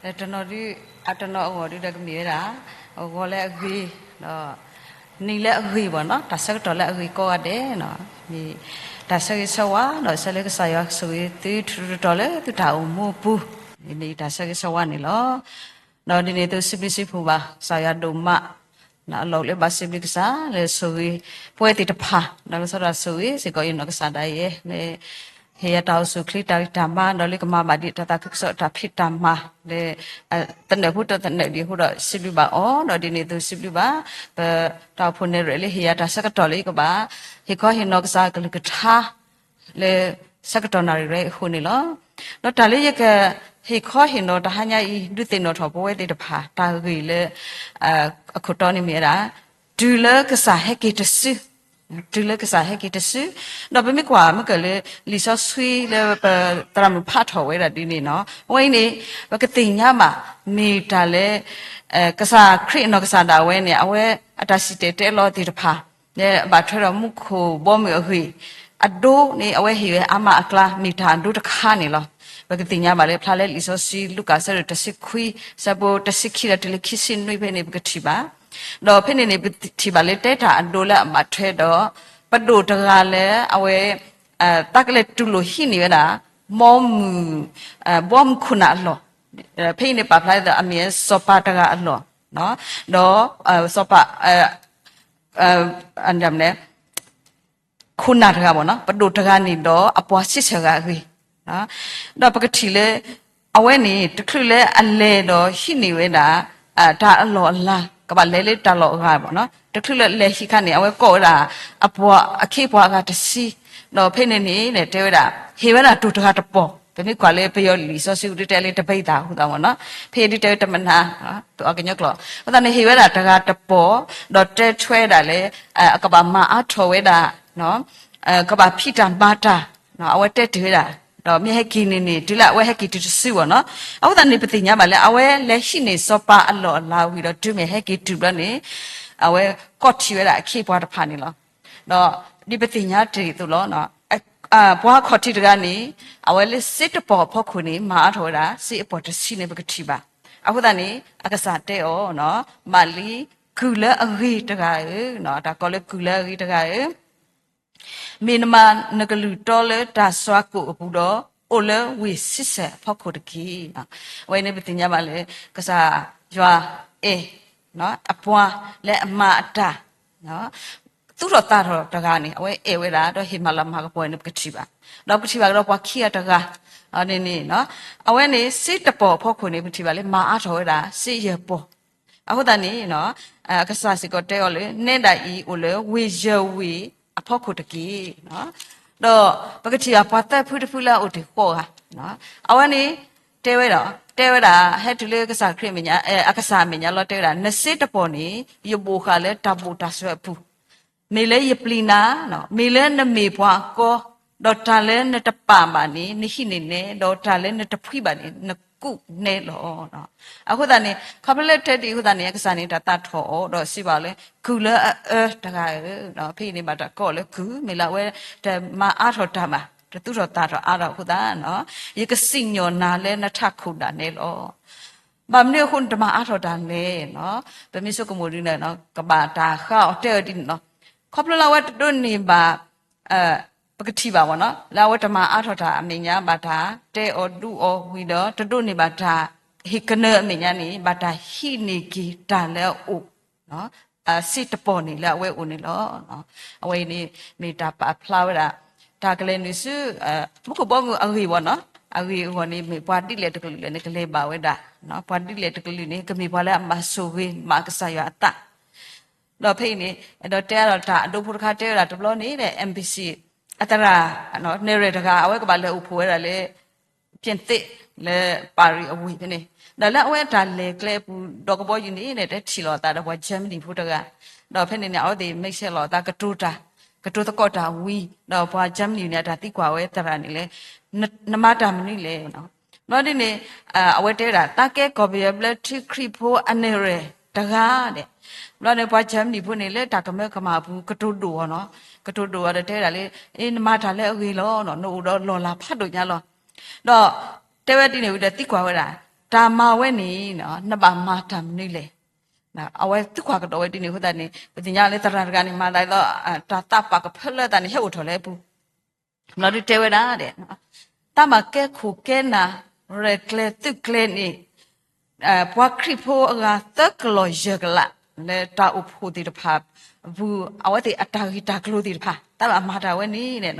ဒီးတနီၤဒုး အတနီၤအဂီၢ်ဒုးဒီးကမ့ၢ်ဝဲဒၣ် အဂီၤလၢအဂ့ၤ, ဒီး နံၤလၢအဂ့ၤဘၣ်နီၤ, တၢ်ဆၢကတီၢ်လၢအဂ့ၤကိးဂၤဒဲးနီၤ, မ့ၢ်တၢ်ဆၢဂ့ၤဆၢဝါ, ဒီးဆၢလၢကစၢ်ယွၤကဆိၣ်ဂ့ၤသုထူးထူးတီၤတီၤလၢသုတၢ်အိၣ်မူအပူၤ, မ့ၢ်တၢ်ဆၢဂ့ၤဆၢဝါန့ၣ်လီၤ. ဒီးဒ်န့ၣ်အသိးစံးဘျုးစံးဖှိၣ်ဘၣ် ကစၢ်ယွၤဒိၣ်မး အလီၢ်အိၣ်လၢဘၣ်စံးဘျုးကစၢ် လၢဆိၣ်ဂ့ၤ ပဝဲသ့ၣ်တဖၣ်, ဒီးကစီဒီဆိၣ်ဂ့ၤ စ့ၢ်ကီးယနီၢ်ကစၢ်ဒၣ်ယဲ လၢ ဟ့ၣ်ယၤတၢ်အိၣ်ဆူၣ်အိၣ်ချ့တၢ်ဂံၢ်တၢ်ဘါ ဒီးလၢကမၤဘၣ်ဒံးတၢ်သးခုကစီၣ်တၢ်ဖံးတၢ်မၤ လၢ သနၢၣ်ဖိတသနၢၣ်ဒံးအဃိဒီး စံးဘျုးဘၣ်အီၤ, ဒီးဒ်န့ၣ်အသိးစံးဘျုးဘၣ် ပတၢ်အိၣ်ဖှိၣ်နဲၣ်ရွဲၣ်လၢဟ့ၣ်ယၤတၢ်ဆၢကတီၢ်လၢယကဘၣ် ဟ့ၣ်ခီဟ့ၣ်နီၤကစၢ်ကလုၢ်ကထါ လၢဆၢကတီၢ်နၣ်ရံၣ်ဝဲအံၤအဃိန့ၣ်လီၤ. ဒီးတၢ်လၢယကဟ့ၣ်ခီဟ့ၣ်နီၤတဟါညါအံၤ ဒုးသ့ၣ်နီၣ်ထီၣ်ပဝဲသ့ၣ်တဖၣ် တၢ်ဂ့ၢ်လၢ အခိၣ်တီန့ၣ်မ့ၢ်ဝဲဒၣ် တုၤလၢကစၢ်ဟဲက့ၤတစု, တုၤလၢကစၢ်ဟဲက့ၤတစု, ဒီးပမ့ၢ်ကွၢ်မ့ၢ်ကၢၢ်လၢ လံာ်စီဆှံလၢပသရၣ်မုၣ်ဖးထီၣ်ဝဲဒၣ်ဒ်န့ၣ်နီၤ, အဝဲအံၤန့ၣ် ပကသ့ၣ်ညါဘၣ် မ့ၢ်တၢ်လၢ ကစၢ်ခရံာ်အနီၢ်ကစၢ်ဒၣ်ဝဲန့ၣ် အဝဲအတၢ်စံၣ်တဲၤတဲလီၤသ့ၣ်တဖၣ် လၢအဘၣ်ထွဲဒီးမူခိၣ်ဘီမုၢ်အဂ့ၢ်, အဒိန့ၣ် အဝဲဟ့ၣ်ဝဲအါမးအကျါ မ့ၢ်တၢ်အဒိတခါန့ၣ်လီၤ. ပကသ့ၣ်ညါဘၣ်လၢဖျါလၢလံာ်စီဆှံ လူၤကၣ်အဆၢဒိၣ်တဆံခွံ အဆၢဖိတဆံခံဒီးတုၤလၢခံဆံနွံဖဲန့ၣ် ပကထံၣ်ဘၣ်. ဒီးဖဲန့ၣ်န့ၣ် ပထံၣ်ဘၣ်လၢတဲတၢ်အဒိလၢအဘၣ်ထွဲဒီး ပဒိၣ်တဂၤလၢအဝဲ တၢ်ကလဲၤတူၢ်လိာ်ဟံးန့ၢ်ဝဲဒၣ် ဘီမုၢ် ဘီမုၢ်ခိၣ်နၢ်အလီၢ်, ဖဲအံၤန့ၣ်ပာ်ဖျါဒ်သိးအမ့ၢ်စီၤပၤတဂၤအလီၢ်, ဒီး စီၤပၤ ခိၣ်နၢ်တဂၤဘၣ်နီၤ, ပဒိၣ်တဂၤန့ၣ်ဒီးအပှၤစံးဆၢၣ်ဂၤအဂ့ၢ်, ဒီးပကထံၣ်လၢ အဝဲန့ၣ် တချုးလၢအလဲၤဒီးဟံးန့ၢ်ဝဲဒၣ် တၢ်အလီၢ်အလၤ ကဘၣ်လဲၤလၢတၢ်လီၢ်အဂၤဘၣ်နီၤ, တချုးလၢလဲၤဟံးခါန့ၣ် အဝဲကိးဝဲဒၣ် အပှၤအခ့အပှၤအဂၤတဆံ, ဒီးဖဲန့ၣ်န့ၣ် တဲဝဲဒၣ် ဟ့ၣ်ဝဲဒၣ်တိၢ်တဂၤတပီၢ်, ပမ့ၢ်ကွၢ်လၢပယီၤလံာ်စီဆှံအူဒုတဲလၢ တဘံသးအဃိသတးမ့ၢ်နီၤ, ဖဲဒုတဲဝဲတမနၤ ပအီၤကညီကျိာ်, အဃိသတးန့ၣ် ဟ့ၣ်ဝဲဒၣ်တဂၤတပီၢ်, ဒီးတဲထွဲဒၣ်လၢ အကဘၣ်မၤအါထီၣ်ဝဲဒၣ် ကဘၣ်ဖံးတၢ်မၤတၢ်, အဝဲတဲတ့ၢ်ဝဲဒၣ်, ဒီးမ့ၢ်ဟဲက့ၤန့ၣ်န့ၣ် တုၤလၢအဝဲဟဲက့ၤတုၤတစုဘၣ်နီၤ, အဃိသတးန့ၣ် ပသ့ၣ်ညါဘၣ်လၢအဝဲလဲၤဟံးန့ၢ်စီၤပၤအလီၢ်အလၤဝံၤဒီးတုၤမ့ၢ်ဟဲက့ၤတုၤဘျီန့ၣ် အဝဲကိးထီၣ်ဝဲဒၣ်အခ့အပှၤတဖၣ်န့ၣ်လီၤ. ဒီးဒ်ပသ့ၣ်ညါတ့ၢ်အသိးလီၤ. ပှၤခီၣ်ထံးတဂၤန့ၣ် အဝဲလၢစ့တပီၢ်အဖီခိၣ်န့ၣ် မၤအါထီၣ်ဝဲဒၣ် စ့အပီၢ်တဆံန့ၣ်ပကထံၣ်ဘၣ်. အဃိသတးန့ၣ် အကစၢ်တဲအီၤ, မၤလံ ကုၢ်လၢအဂ့ၤတဂၤဧၢ, တၢ်ကိးလၢကုၢ်လၢအဂ့ၤတဂၤဧၢ မ့ၢ်နမၤနကလုၢ်တီလၢတၢ်စွၤကိၣ်အပူၤဒီး အိၣ်လၢဝ့ၢ်ဆံဆဲၣ်အဖီခိၣ်တက့ၢ်. အဝဲန့ၣ်ပသ့ၣ်ညါဘၣ်လၢ ကစၢ်ယွၤအဲၣ် အပှၤလၢအမၤအတၢ် သူၣ်ထီၣ်သးထီၣ်တဂၤန့ၣ် အဝဲအဲၣ်ဝဲဒၣ် ဒီးဟ့ၣ်မၤလၤမၤကပီၤန့ၣ် ပကထံၣ်ဘၣ်. ဒီးပကထံၣ်ဘၣ်ကဒီးပှၤခံဂၤတဂၤန့ၣ်န့ၣ် အဝဲန့ၣ် စ့တပီၢ်အဖီခိၣ်န့ၣ် ပကထံၣ်ဘၣ်လၢမၤအါထီၣ်ဝဲဒၣ် စ့ယဲၢ်ပီၢ်. အဃိသတးန့ၣ် အကစၢ်စ့ၢ်ကီးတဲအီၤလၢ နဲဒၣ်အံၤအိၣ်လၢဝ့ၢ်ယဲၢ်ဝ့ၢ်အဖီခိၣ်တက့ၢ်. ဒီးပကထံၣ်ဘၣ်ပှၤသၢဖုတဖုလၢအအိၣ်တ့ၢ်ဃိးဂၤ, အဝဲန့ၣ် တဲဝဲဒီး တဲဝဲဒၣ် ဟဲတုၤလၢကစၢ်ခရံာ်အမဲာ်ညါ အကစၢ်အမဲာ်ညါလီၤ တဲဝဲဒၣ် နစ့တပီၢ်န့ၣ် ယဘိၣ်ဃာ်လၢတၢ်ဘိၣ်တၢ်စၢၤအပူၤ မ့ၢ်လၢယပျံၤနၤ, မ့ၢ်လၢနမ့ၢ်ပှၤအကီ, ဒီးတၢ်လၢနတပာ်ဘၣ်န့ၣ် နဟံးန့ၢ်နဲ, ဒီးတၢ်လၢနတဖှံဘၣ်န့ၣ် နကူၣ်နဲလီၤ. အဃိသတးန့ၣ် ခီဖျိလၢတဲဒ်အဃိသတးန့ၣ် အကစၢ်န့ၣ် တၢ်သးထီၣ်အီၤ ဒီးစံးဘၣ်အီၤလၢ ကုၢ်လၢအအၢတဂၤဧၢ, ဖဲအံၤန့ၣ် ဘၣ်တၢ်ကိးအီၤလၢကုၢ် မ့ၢ်လၢအဝဲတမၤအါထီၣ်တၢ်ဘၣ်, တသူၣ်ထီၣ်သးထီၣ်အါထီၣ်အဃိသတး, ယကစံၣ်ညီၣ်နၤလၢနထးခိၣ်ဒၣ်နဲလီၤ. ဘၣ်မနုၤအဃိနတမၤအါထီၣ်တၢ်လဲၣ်. ပမ့ၢ်ဆိကမိၣ်ဒ်န့ၣ် ကဘၣ်တၢ်ဃါအီၤတဲအီၤဒ်န့ၣ်လီၤ. ခီဖျိလၢအဝဲတဒိးန့ၢ်ဘၣ် ပကထံၣ်ဘၣ်မ့ၢ်နီၤ လၢအဝဲတမၤအါထီၣ်တၢ်အမဲာ်ညါ ဘၣ်တၢ်တဲအီၤဒုးအီၤဝံၤဒီး တဒိးန့ၢ်ဘၣ်တၢ် ဟ့ၣ်ကနၢအမဲာ်ညါန့ၣ် ဘၣ်တၢ်ဟံးန့ၢ်က့ၤတၢ်လၢအအိၣ် စ့တပီၢ်န့ၣ်လၢအဝဲအိၣ်န့ၣ်လီၤ. အဝဲအံၤန့ၣ် မ့ၢ်တၢ်ပာ်ဖျါဝဲဒၣ် တၢ်ကလဲၤနုာ်ဆူ မူခိၣ်ဘီမုၢ်အဂ့ၢ်မ့ၢ်နီၤ အဂ့ၢ်အဂီၢ်န့ၣ် မ့ၢ်ပှၤဒ်လဲၣ်တကလုာ်လဲၣ်န့ၣ် ကလဲၤဘၣ်ဝဲဒၣ် ပှၤဒ်လဲၣ်တကလုာ်န့ၣ် ကမ့ၢ်ပှၤလၢအမၤဆိၣ်ဂ့ၤမၤကစၢ်ယွၤအသး ဒီးဖဲအံၤန့ၣ် အဲၣ်ဒိးတဲအါထီၣ်တၢ်အဒိဖိတခါတဲဝဲဒၣ်တဘျီန့ၣ် ဒီး M B C အသရၣ် နဲၣ်ရွဲၣ်တဂၤ အဝဲကဘၣ်လဲၤအိၣ်ဖှိၣ်ဝဲဒၣ်လၢ ပြင်သစ် လၢပၤရံးအဝ့ၢ်ဖဲန့ၣ် ဒီးလၢအဝဲတၢ်လဲၤကျဲအပူၤ ဒီးကဘီယူၤန့ၣ် တဲထံၣ်လိာ်အသးဒီးပှၤ Germany ဖိတဂၤ ဒီးဖဲန့ၣ်န့ၣ် အဝဲသ့ၣ် မ့ၢ်ဆဲးလိာ်အသးကတိၤတၢ် ကတိၤသကိးတၢ်ဝံၤ ဒီးပှၤ Germany န့ၣ် အတၢ်သံကွၢ်ဝဲသရၣ်န့ၣ်လၢ နမၤတၢ်မနုၤလဲၣ် ဘျီဒ်န့ၣ် အဝဲတဲဝဲဒၣ် သးကဲကီၢ်ပယီၤဘျၢထံခရံာ်ဖိအနဲၣ်ရွဲၣ်တဂၤဒဲး, ဘျီန့ၣ် ပှၤ Germany ဖိန့ၣ် လၢတၢ်ကမၢကမၣ်အပူၤ ကတိၤဒိၣ်အီၤနီၤ, ကတိၤဒိၣ်အီၤဒီးတဲဝဲဒၣ်လၢ အ့ နမၤတၢ်လၢအဂ့ၤလီၤ, နအိၣ်ဒီးလီၢ်လၤဖးဒိၣ်ညါလီၤ. ဒီးတဲဝဲဒ်န့ၣ်ဝံၤဒီးသံကွၢ်ဝဲဒၣ် တၢ်မၤဝဲန့ၣ် နဘၣ်မၤတၢ်မနုၤလဲၣ်. အဝဲသံကွၢ်ကဒီးဝဲဒ်န့ၣ်အဃိသတးန့ၣ် ပသ့ၣ်ညါလၢသရၣ်တဂၤန့ၣ် မၤသးဒ်သိး တၢ်သးပှၢ်ကဖၢလၢအသးန့ၣ် ဟဲအိၣ်ထီၣ်လၢအပူၤ ဘျီဒုးတဲဝဲဒၣ်ဒီး တၢ်ဘၣ်ကဲခိၣ်ကဲနၢ် ရဲၣ်ကျဲၤသုးကျဲၤန့ၣ် ပှၤခရံာ်ဖိအဂၤသၢကလီၢ်ယဲၢ်ကလး လၢတၢ်အိၣ်ဖှိၣ်သ့ၣ်တဖၣ်အပူၤ အဝဲသ့ၣ်အတၢ်ဂ့ၢ်တၢ်ကျိၤသ့ၣ်တဖၣ် တၢ်ဘၣ်မၤတၢ်ဝဲန့ၣ်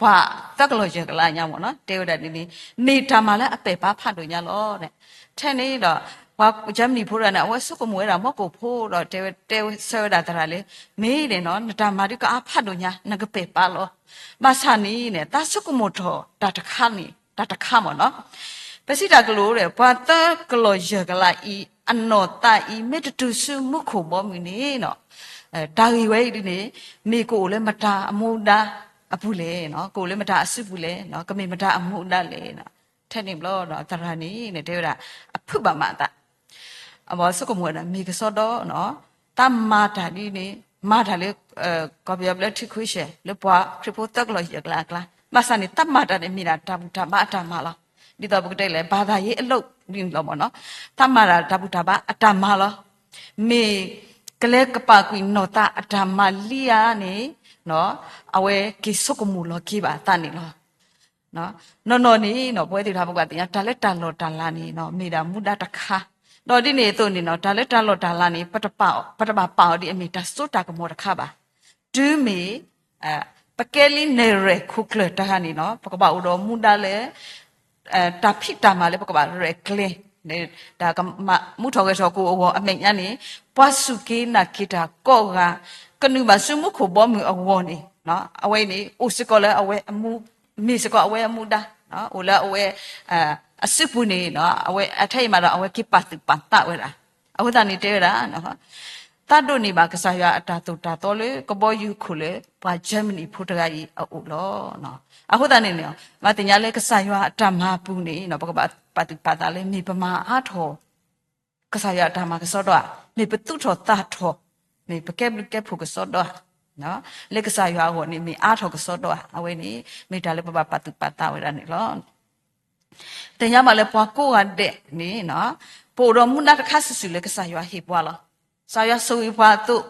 ပှၤသၢကလီၢ်ယဲၢ်ကလးညါမ့ၢ်နီၤ တဲဝဲဒၣ်ဒ်န့ၣ် မ့ၢ်တၢ်မၤလၢအပဲာ်ပာ်ဖးဒိၣ်ညါလီၤ. ထဲန့ၣ်ဒီး ပှၤကၠၢမနံၣ်ဖိတဂၤန့ၣ် အဝဲဆိကမိၣ်ဝဲဒၣ်မီၢ်ကိၣ်ဖိဒီး တဲဝဲ တဲဆၢဝဲဒၣ်သရၣ်လၢ မ့ၢ်န့ၣ်နီၤ နတၢ်မၤဒုးကအါဖးဒိၣ်ညါ နကပဲာ်ပာ်လီၤ. ဘၣ်ဆၣ်န့ၣ်န့ၣ် တၢ်ဆိကမိၣ်ထီၣ်တၢ်တခါန့ၣ် တၢ်တခါမ့ၢ်နီၤ ပစံးတၢ်ကလိာ်ဒီး ပှၤသၢကလီၢ်ယဲၢ်ကလးအံၤ အနီၢ်သးအံၤ မ့ၢ်တတုၤဆူမူခိၣ်ဘီမုၢ်န့ၣ်နီၤ တၢ်ဂ့ၢ်ဝဲအံၤဒ်န့ၣ် မ့ၢ်ကအိၣ်လၢမတၤအမူဒါအပူၤလဲၣ်, ကအိၣ်လၢမတၤအစုပူၤလဲၣ်, ကမ့ၢ်မတၤအမူဒါလဲၣ်. ထဲန့ၣ်ဘျီဒီး သရၣ်န့ၣ်န့ၣ် တဲဝဲဒၣ် အဖုၣ်ဘၣ်မးအသး အဝဲဆိကမိၣ်ဝဲဒၣ် မ့ၢ်ကစီဒီနီၤ, တၢ်မၤတၢ်ဒ်န့ၣ် မၤတၢ်လၢ ကီၢ်ပယီၤဘျၢထံခွံဆဲး လၢပှၤခရံာ်ဖိသၢကလီၢ်ယဲၢ်ကလးအကျါ, ဘၣ်ဆၣ်န့ၣ် တၢ်မၤတၢ်န့ၣ် မ့ၢ်ဒၣ်တၢ်ဘူၣ်တၢ်ဘါအတၢ်မၤလီၤ. ဒ်သိးပကတဲလဲၣ် ဘၣ်သးယ့အလိးဒ်န့ၣ်လီၤမ့ၢ်နီၤ, တၢ်မၤတၢ်တၢ်ဘူၣ်တၢ်ဘါအတၢ်မၤလီၤ. မ့ၢ်ကလဲၤကပာ်ကွံာ်နီၢ်သးအတၢ်မၤလံဧါန့ၣ် အဝဲက့ၤဆိကမိၣ်လီၤက့ၤဘၣ်အသးန့ၣ်လီၤ. နီၢ်နီၢ်န့ၣ်နီၤ ပဝဲသ့ၣ်တဖၣ်ပကဘၣ်သ့ၣ်ညါ တၢ်လၢတၢ်လီၢ်တၢ်လၤန့ၣ်နီၤ မ့ၢ်ဒၣ်မူဒါတခါ, ဒီးဒ်န့ၣ်အသိးန့ၣ်နီၤ တၢ်လၢတၢ်လီၢ်တၢ်လၤန့ၣ် ပတဘၣ်ပာ်အီၤဒ်အမ့ၢ်တၢ်စိတၢ်ကမီၤတခါဘၣ်. တုၤမ့ၢ် ပကဲလံနဲၣ်ရွဲၣ်ခိၣ်ကျၢၢ်တဂၤန့ၣ်နီၤ ပကဘၣ်အိၣ်ဒီးမူဒါလၢ တၢ်ဖံးတၢ်မၤလၢပကဘၣ်ရဲၣ်ကျဲၤ တၢ်ကမၤမူထီၣ်ဂဲၤထီၣ်ကအိၣ်အဂီၢ်အမဲာ်ညါန့ၣ် ပှၤစူၢ်က့ၤနာ်က့ၤတၢ်ကိးဂၤ ကနုာ်ဘၣ်ဆူမူခိၣ်ဘီမုၢ်အဂီၢ်န့ၣ် အဝဲန့ၣ် အိၣ်စ့ၢ်ကီးလၢအဝဲ မ့ၢ်စ့ၢ်ကီးအဝဲအမူဒါ အိၣ်လၢအဝဲ အစုပူၤန့ၣ် အဝဲအထဲအံၤမးဒီး အဝဲက့ၤပာ်သူၣ်ပာ်သးဝဲဒၣ်. အဃိသတးန့ၣ်တဲဝဲဒၣ် သးဒိးန့ၢ်ဘၣ်ကစၢ်ယွၤအတၢ်သိၣ်တၢ်သီလၢကဘီယူၤခိၣ်လၢ ပှၤကၠၢမနံၣ်ဖိတဂၤအံၤအအိၣ်လီၤ. အဃိသတးန့ၣ်န့ၣ် မၤသ့ၣ်ညါလၢကစၢ်ယွၤအတၢ်မၤပူၤန့ၣ် ပကဘၣ်ပာ်သူၣ်ပာ်သးလၢ မ့ၢ်ပမၤအါထီၣ် ကစၢ်ယွၤအတၢ်မၤကစီဒီဧါ, မ့ၢ်ပသူၣ်ထီၣ်သးထီၣ်, မ့ၢ်ပကဲဘျုးကဲဖှိၣ်ကစီဒီဧါ, လၢကစၢ်ယွၤအဂီၢ်န့ၣ် မ့ၢ်အါထီၣ်ကစီဒီဧါ, အဝဲန့ၣ် မ့ၢ်တၢ်လၢပဘၣ်ပာ်သူၣ်ပာ်သးဝဲဒၣ်န့ၣ်လီၤ. သ့ၣ်ညါဘၣ်လၢပှၤကိးဂၤဒဲးန့ၣ် ပအိၣ်ဒီးမူဒါတခါစုာ်စုာ်လၢကစၢ်ယွၤဟ့ၣ်ပှၤလီၤ. ကစၢ်ယွၤဆိၣ်ဂ့ၤပှၤအသိး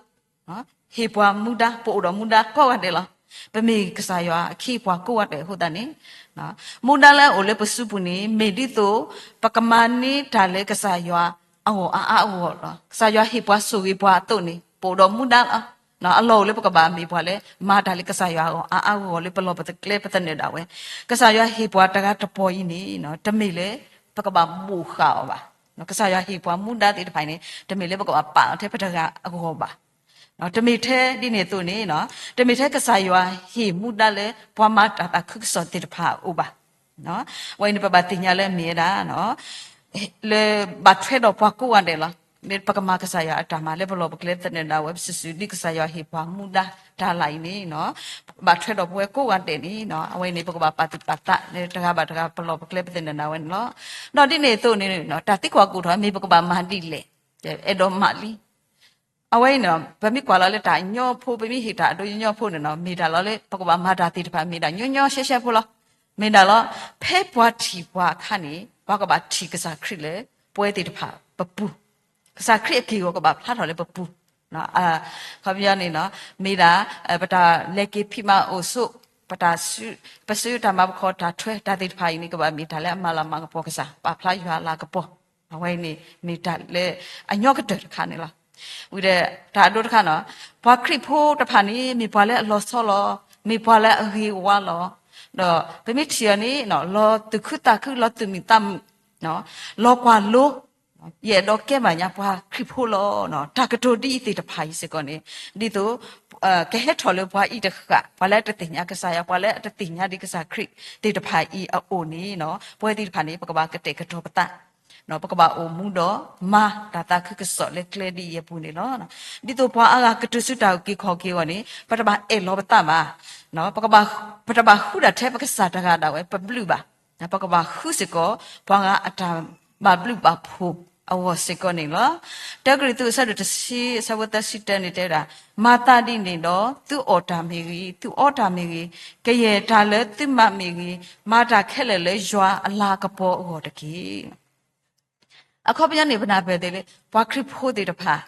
ဟ့ၣ်ပှၤမူဒါ ပအိၣ်ဒီးမူဒါကိးဂၤဒဲးလီၤ. ပမ့ၢ်ကစၢ်ယွၤအခ့အပှၤကိးဂၤဒဲးအဃိသတးန့ၣ် မူဒါလၢအအိၣ်လၢပစုပူၤန့ၣ် မ့ၢ်ဒ်သိး ပကမၤန့ၢ်တၢ်လၢကစၢ်ယွၤအဂီၢ်အါအါအဂီၢ်လီၤ. ကစၢ်ယွၤဟ့ၣ်ပှၤဆိၣ်ဂ့ၤပှၤအသိးန့ၣ် ပအိၣ်ဒီးမူဒါလီၤ. အလီၢ်အိၣ်လၢပကဘၣ်မ့ၢ်ပှၤလၢ မၤတၢ်လၢကစၢ်ယွၤအဂီၢ်အါအါဂီၢ်ဂီၢ်လၢပလီၢ်ပကျဲပသနၢၣ်ဒၣ်ဝဲ. ကစၢ်ယွၤဟ့ၣ်ပှၤတဂၤတပီၤအံၤန့ၣ် တမ့ၢ်လၢ ပကဘၣ်ဘိၣ်ဃာ်အီၤဘၣ်. ကစၢ်ယွၤဟ့ၣ်ပှၤမူဒါသ့ၣ်တဖၣ်အံၤန့ၣ် တမ့ၢ်လၢပကဘၣ်ပာ်အီၤထဲပတဂၤအဂီၢ်ဘၣ်. တမ့ၢ်ထဲဒ်န့ၣ်အသိးန့ၣ် တမ့ၢ်ထဲကစၢ်ယွၤဟ့ၣ်မူဒါလၢပှၤမၤတၢ်သးခုကစီၣ်သ့ၣ်တဖၣ်အအိၣ်ဘၣ်. အဝဲအံၤန့ၣ် ပဘၣ်သ့ၣ်ညါလၢမ့ၢ်ဝဲဒၣ် လၢဘၣ်ထွဲဒီးပှၤကိးဂၤဒဲးလီၤ. လၢပကမၤကစၢ်ယွၤအတၢ်မၤလၢပလီၢ်ပကျဲသနၢၣ်ဒၣ်ဝဲစုာ်စုာ် ဒ်ကစၢ်ယွၤဟ့ၣ်ပှၤမူဒါတၢ်လၢအံၤန့ၣ် ဘၣ်ထွဲဒီးပဝဲကိးဂၤဒဲးန့ၣ် အဝဲအံၤန့ၣ် ပကဘၣ်ပာ်သူၣ်ပာ်သးလၢတဂၤဘၣ်တဂၤပလီၢ်ပကျဲပသနၢၣ်ဒၣ်ဝဲန့ၣ်လီၤ. ဒီးဒ်န့ၣ်အသိးန့ၣ် တၢ်သံကွၢ်ကအိၣ်ထီၣ် မ့ၢ်ပကဘၣ်မၤဒ်လဲၣ်, အဲၣ်ဒိးမၤလံ အဝဲအံၤန့ၣ် ပမ့ၢ်ကွၢ်လီၤလၢတၢ်ညီဖိ ပမ့ၢ်ဟ့ၣ်တၢ်အဒိညီညီဖိန့ၣ်နီၤ မ့ၢ်တၢ်လီၤလၢ ပကဘၣ်မၤတၢ်သ့ၣ်တဖၣ် မ့ၢ်ဒၣ်ညီညီရှဲရှဲဖိလီၤ. မ့ၢ်ဒၣ်လီၤ ဖဲပှၤထံၣ်ပှၤအခါန့ၣ် ပှၤကဘၣ်ထံၣ်ကစၢ်ခရံာ်လၢ ပဝဲသ့ၣ်တဖၣ်ပပူၤ, ကစၢ်ခရံာ်အက့ၢ်အဂီၤကဘၣ်ဖျါထီၣ်လၢပပူၤ ခီပညီန့ၣ် မ့ၢ်ဒၣ် ပတၢ်လဲၤက့ၤဖံးမၤအိၣ်ဆိး ပတၢ် ပစုတၢ်မၤပခီၣ်တၢ်ထွဲတၢ်သ့ၣ်တဖၣ်အံၤန့ၣ် ကဘၣ်မ့ၢ်တၢ်လၢအမၤလၤမၤကပီၤကစၢ် ပာ်ဖျါယွၤအလၤကပီၤ, အဝဲအံၤန့ၣ် မ့ၢ်တၢ်လၢအညီကတၢၢ်တခါန့ၣ်လီၤ. ဝံၤဒီးတၢ်အဒိတခါန့ၣ် ပှၤခရံာ်ဖိတဖၣ်န့ၣ် မ့ၢ်ပှၤလၢအလီၤဆီလီၤ, မ့ၢ်ပှၤလၢအဂ့ၤဝါလီၤ, ဒီးပမ့ၢ်ထံၣ်အီၤန့ၣ် လီၤသူၣ်ခုသးခု လီၤသူၣ်မုာ်သးမုာ် လီၤကွၢ်လိ ယအဲၣ်ဒိးကဲဘၣ်ညါပှၤခရံာ်ဖိလီၤ. တၢ်ကတိၤဒ်အံၤသ့ၣ်တဖၣ်အံၤစ့ၢ်ကီးန့ၣ် ဒ်သိး ကဟဲထီၣ်လၢပှၤအံၤတဃၣ် ပှၤလၢအတသ့ၣ်ညါကစၢ်ယွၤ ပှၤလၢအတသ့ၣ်ညါဒ်ကစၢ်ခရံာ်သ့ၣ်တဖၣ်အံၤအအိၣ်န့ၣ် ပဝဲသ့ၣ်တဖၣ်န့ၣ် ပကဘၣ်ကတဲာ်ကတီၤပသး ပကဘၣ်အိၣ်မူဒီးမၤတၢ်သးခုကစီၣ်လၢကျဲဒ်အံၤအပူၤန့ၣ်လီၤ. ဒ်သိးပှၤအါဂၤကတုၤဆူတၢ်အုၣ်က့ၤခီၣ်က့ၤအဂီၢ်န့ၣ် ပတဘၣ်အဲၣ်လီၤပသးဘၣ်. ပတဘၣ်ဃုတၢ်ထဲပကစၢ်တဂၤဒၣ်ဝဲပဘျုးဘၣ်. ပကဘၣ်ဃုစ့ၢ်ကီး ပှၤဂၤအတၢ်ဘၣ်ဘျုးဘၣ်ဖှိၣ်အဂီၢ်စ့ၢ်ကီးန့ၣ်လီၤ. တၢကရံၣ်သူးအဆၢဒိၣ်တဆံ အဆၢဖိသၢဆံတၢန့ၣ်တဲဝဲဒၣ်, မၤသးဒ်န့ၣ်ဒီး သုအီၣ်တၢ်မ့ၢ်ဂ့ၤ, သုအီတၢ်မ့ၢ်ဂ့ၤ, ကယဲၢ်တၢ်လၢသုမၤမ့ၢ်ဂ့ၤ, မၤတၢ်ခဲလၢာ်လၢယွၤအလၤကပီၤအဂီၢ်တက့ၢ်. အခီပညီန့ၣ် ပနၢ်ပၢၢ်သ့လၢ ပှၤခရံာ်ဖိသ့ၣ်တဖၣ်